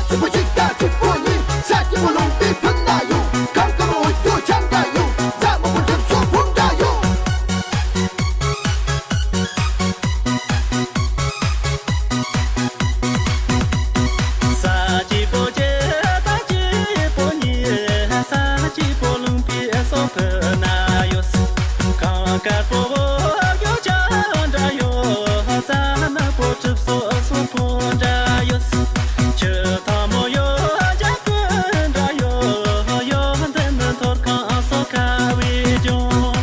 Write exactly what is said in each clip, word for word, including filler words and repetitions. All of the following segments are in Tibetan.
སྐྱིད་པོ་གཅིག་དང་སྐྱིད་པོ་གཉིས། ས་སྐྱིད་པོ་ལུང་པའི་ཕུ་ན་ཡོད། གང་ག་མ་འོ་སྐྱོ་ཆང་འདྲ་ཡོད། རྫ་མ་པོ་གྲིབ་སོ་བུང་འདྲ་ཡོད། ས་སྐྱིད་པོ་གཅིག་དང་སྐྱིད་པོ་གཉིས། ས་སྐྱིད་པོ་ལུང་པའི་སོ་ཕུ་ན་ཡོད། གང་དཀར་པོ་འོ་སྐྱོ་ཆང་འདྲ་ཡོད། རྫ་མ་པོ་གྲིབ་སོ་སོ་བུང་འདྲ་ཡོད། ཆུ་ཐང་མོ་ཡོད། ཇ་ཀུན་འདྲ་ཡོད། ཡོད་འདི་ནི་ཐོར་ཁང་སོ་ཁ་བའི་ལྗོངས།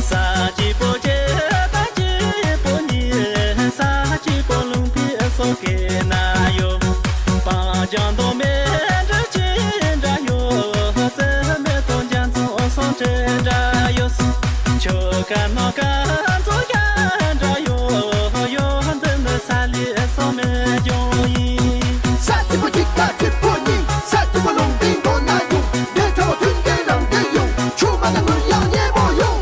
ས་སྐྱིད་པོ་གཅིག་དང་སྐྱིད་པོ་གཉིས། ས་སྐྱིད་པོ་ལུང་པའི་སོ་སྐེ་ན་ཡོད། སྤང་ལྗང་མདོག་མེ་འབྲུ་གཅིག་འདྲ་ཡོད། རྩི་མེ་ཏོག་རྒྱ་མཚོ་སོ་འབྲེལ་འདྲ་ཡོད། ཆུ་ཁ་ནག་ཁ་མཚོ་རྒྱ་འདྲ་ཡོད། ཡོད་འདི་ནི་ས་ལི་སོ་མེ་ལྗོངས་ཡིན། ས་སྐྱིད་པོ་གཅིག་དང་སྐྱིད་པོ་གཉིས། ས་སྐྱིད་པོ་ལུང་པའི་མདོ་ན་ཡོད། འདི་ཁྲ་བོ་མཐུན་རྐྱེན་རང་འདྲ་ཡོད། ཆུ་མ་ན་ངུར་ཡང་སྙན་མོ་ཡོད།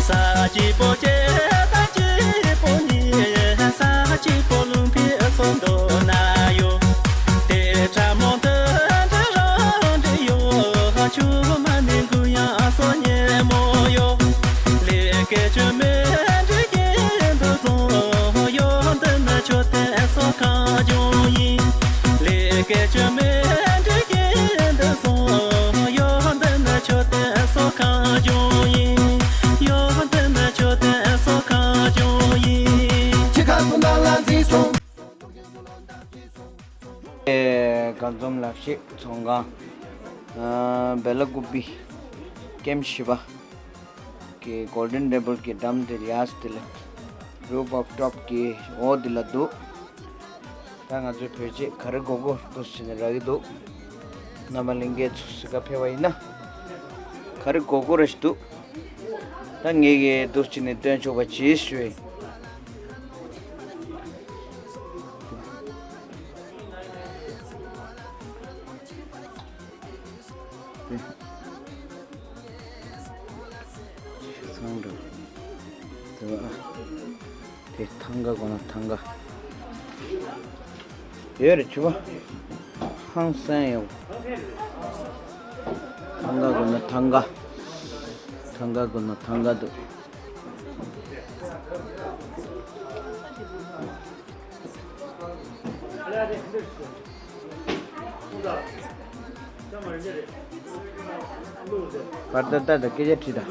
ས་སྐྱིད་པོ་གཅིག་དང་སྐྱིད་པོ་གཉིས། ས་སྐྱིད་པོ་ལུང་པའི་སོ་མདོ་ན་ཡོད། དེ་ཁྲ་མོ་མཐུན་སྒྲིལ་རང་འདྲ་ཡོད། ཆུ་མ་ནི་མགོ་ཡང་སོ་སྙན་མོ་ཡོད། ལས་ཀའི་ཆུ་མེ་འདྲ་རྐྱེན་དུ་སོང་ཡོད། འདི་ནི་མཆོད་རྟེན་སོ་གང་ལྗོངས་ཡིན། ལས་ཀའི་ཆུ་མེ་འདྲ་རྐྱེན་དུ་སོང་ཡོད། འདི་ནི་མཆོད་རྟེན་སོ་གང་ལྗོངས་ཡིན། ཡོད་འདི་ནི་མཆོད་རྟེན་སོ་གང་ལྗོངས་ཡིན། ཁྱེད་ཁ་སོ་ནང་ལ་འཛིན་སོང་། ཨེ། དགའ་འཛོམས་ལག་ཤེས་ཚོང་ཁང་། ཨ། སྦེ་ལ་ཀུ་པི་ཀེམ་བཞི་པ་གི་གོལ་ཌེན་ཊེ་བལ་གྱི་འགྲམ་དེ་ཡར་དེ་ལ་རུབ་ཊོབ་ཀྱི་འོག་དེ་ལ་འདུག་ད་ང་ཚོའི་བོད་ཆས་ག་རེ་དགོས་དགོས་འདུག་ཟེར་ནས་རག་གི་འདུག་རྣམ་པ་ལྷན་རྒྱས་ཚོ་གཟིགས་ག་ཕེབས་པ་ཡིན་ན། ག་རེ་དགོས་དགོས་རེ་ཞིག་འདུག་ད་ངས་ཀྱིས་འདུག་ཅིག་ནས་སྟོན་ཆོག་པ་ཅིག་ཞུ་ཡིན། ཚང་འགྲོ། དེ་བ། དེ་ཐང་ག་གོ་ན་ཐང་ག་ཡོད་རེད་ཆུ་བ། ཧང་སང་ཡོད། ཐང་ག་གོ་ན་ཐང་ག་ཐང་ག་གོ་ན་ཐང་ག་འདུག་པར་ད་ལྟ་ད་སྐད་ཆ་དྲིས་ད།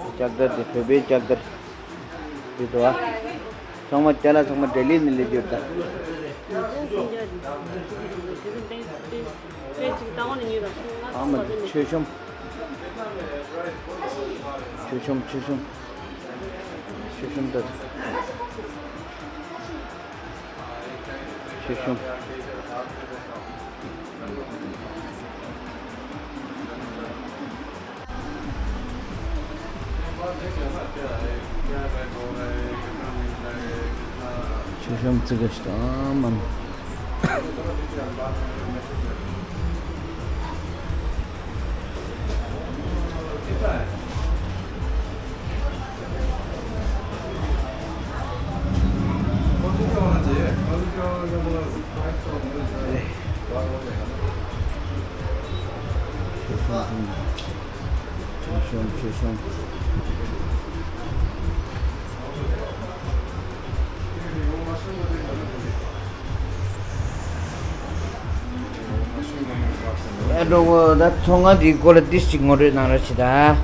ལྕགས་དར་དེ་བོད་པའི་ལྕགས་དར་དེ་འདུག་ཨ། ཚང་མ་ཅ་ལག་ཚང་མ་ལྡི་ལི་ནས་སླེབས་ཡོད་ད། ཨ་མ་མཆོད་གཤོམ། མཆོད་གཤོམ་མཆོད་གཤོམ། མཆོད་གཤོམ་ད། མཆོད་གཤོམ། མཆོད་གཤོམ་བརྩི་དགོས་ཤིག་དང་མམ། ཨེ་འགྲོ་གོ་ད་ཚོང་ཁང་དེའི་སྐོར་ལ་ཏིས་ཅིག་ངོ་སྤྲོད་གནང་རོགས་བྱེད་ད།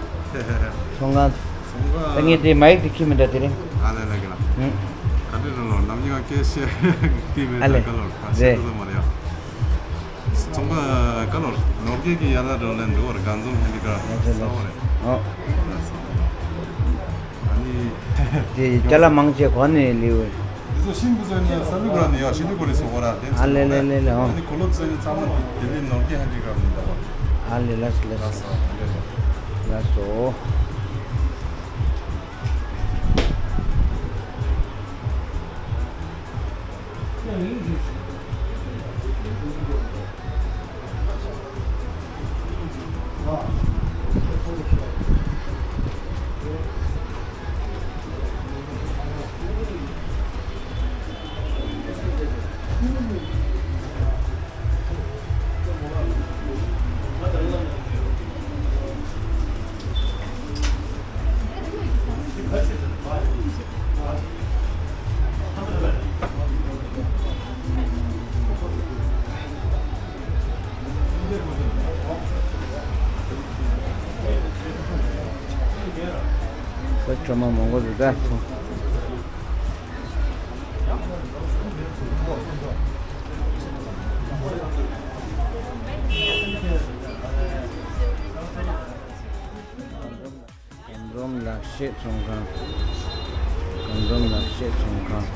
ཚོང་ཁང་། ཚོང་ཁང་། ད་ངས་དེ་མའིག་དེ་ཁྱེར་མི་འདྲ་དེ་རིང་། ཨ་ལེ་ལེ་གི་ལ། ཧུམ། ག་འདྲ་རེད་ལོ་ནམ་རྒྱུན་སྐད་བཤད་ཀྱི་མེད་ཨ་ལེ། ད་ག་ལོར་ད་བཤད་ཐུབ་མ་རེད་ཡ། ཚོང་པ་ག་ལོར་ནོར་རྒྱས་ཀྱི་ཡ་ལ་འགྲོ་ལེན་འདུག་བར་གང་འཛོམས་ཧན་ཌི་ཀ་རབ་ཨ་ལེ་ལེ། ས་བ་རེད། ཨོ། ཨ་ནི། དེ་ཅ་ལག་མང་ཆེ་གོ་ནས་ལེའུ། འདི་ཚོ་ཤིང་འདི་ཚོ་ནི་ས་ལུག་ར་ནི་ཡ་ཤིང་ལུག་གོ་རེ་སོ་གོ་ར་དེ་ཚོ་ཨ་ལེ་ལེ་ལེ་ལེ། ཨོ། ཨ་ནི་གོ་ལོ་ཚོ་ནི་ཚང་མ་དེ་ལི་ནོར་རྒྱས་ཧན་ཌི་ཀ་རབ་ནི་འདུག་བར། ཨ་ལེ་ལགས་སོ་ལགས་སོ། ལགས་སོ། ས་ཁྲོམ་མ་མང་པོ་རེ་འདྲ་མཐོང་། རྒན་འཛོམས་ལག་ཤེས་ཚོང་ཁང་། རྒན་འཛོམས་ལག་ཤེས་ཚོང་ཁང་།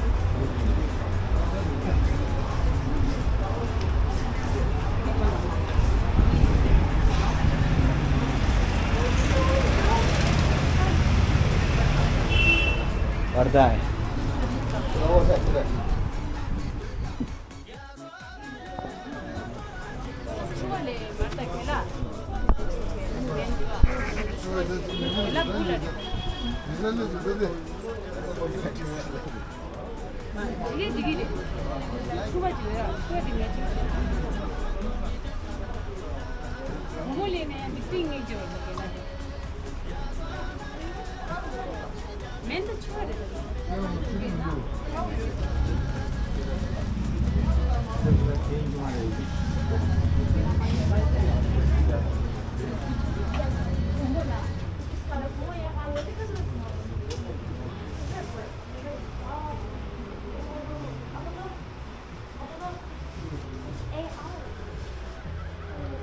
བར་ཐག་མེན་ད་ཆུ་བ་རེད།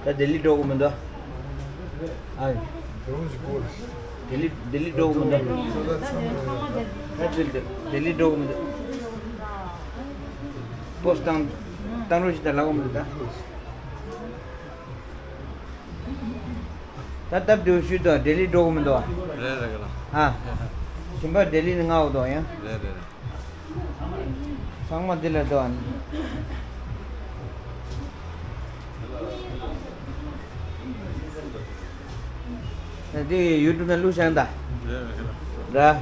ད་ལྡི་ལི་འགྲོ་གི་མི་འདུག་ཨ། ལྡི་ལི་ལྡི་ལི་འགྲོ་གི་མི་འདུག་ད་ལྡི་ལྡི་ལྡི་ལི་འགྲོ་གི་མི་འདུག་པོ་སི་བཏང་བཏང་རོགས་ཞིག་ད་ལབ་གི་མི་འདུག་ད། ད་སྟབས་བདེ་པོ་ཞུས་དང་ལྡི་ལི་འགྲོ་གི་མི་འདུག་རེད་རེད་ག་ལ། ཨ། ཞིམ་པ་ལྡི་ལི་ནས་མངགས་འདུག་ཡང་། རེད་རེད་རེད། ཚང་མ་འདི་ལ་འདུག་ཨ། ད་འདི་ཡུ་ཊུབ་ནང་བླུགས་བཞག་ད། རེད་རེད་རེད། ར།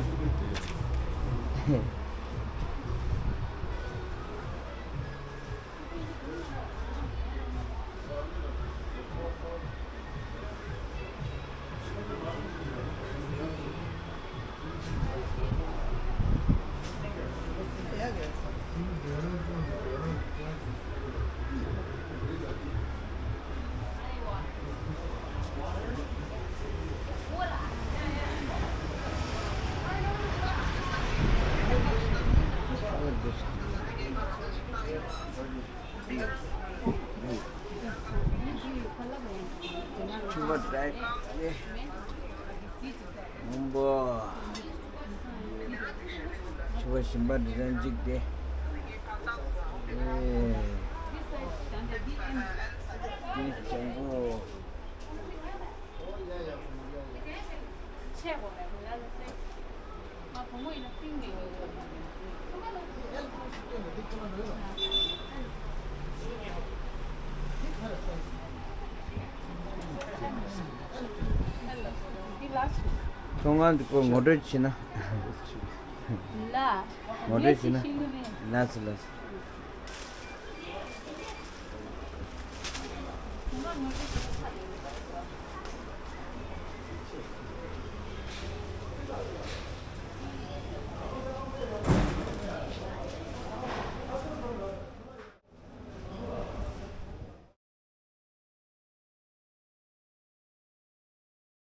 ཆུ་བ་འདྲ་ནི། སྔོན་པོ། ཆུ་བ་ཞིམ་པ་འདི་འདྲ་གཅིག་དེ། ཨེ། འདི་ཞང་པོ། ཚོང་ཁང་འདི་སྐོར་ངོ་སྤྲོད་བྱེད་ན། ལ། ངོ་སྤྲོད་བྱེད་ན། ལགས་སོ་ལགས་སོ།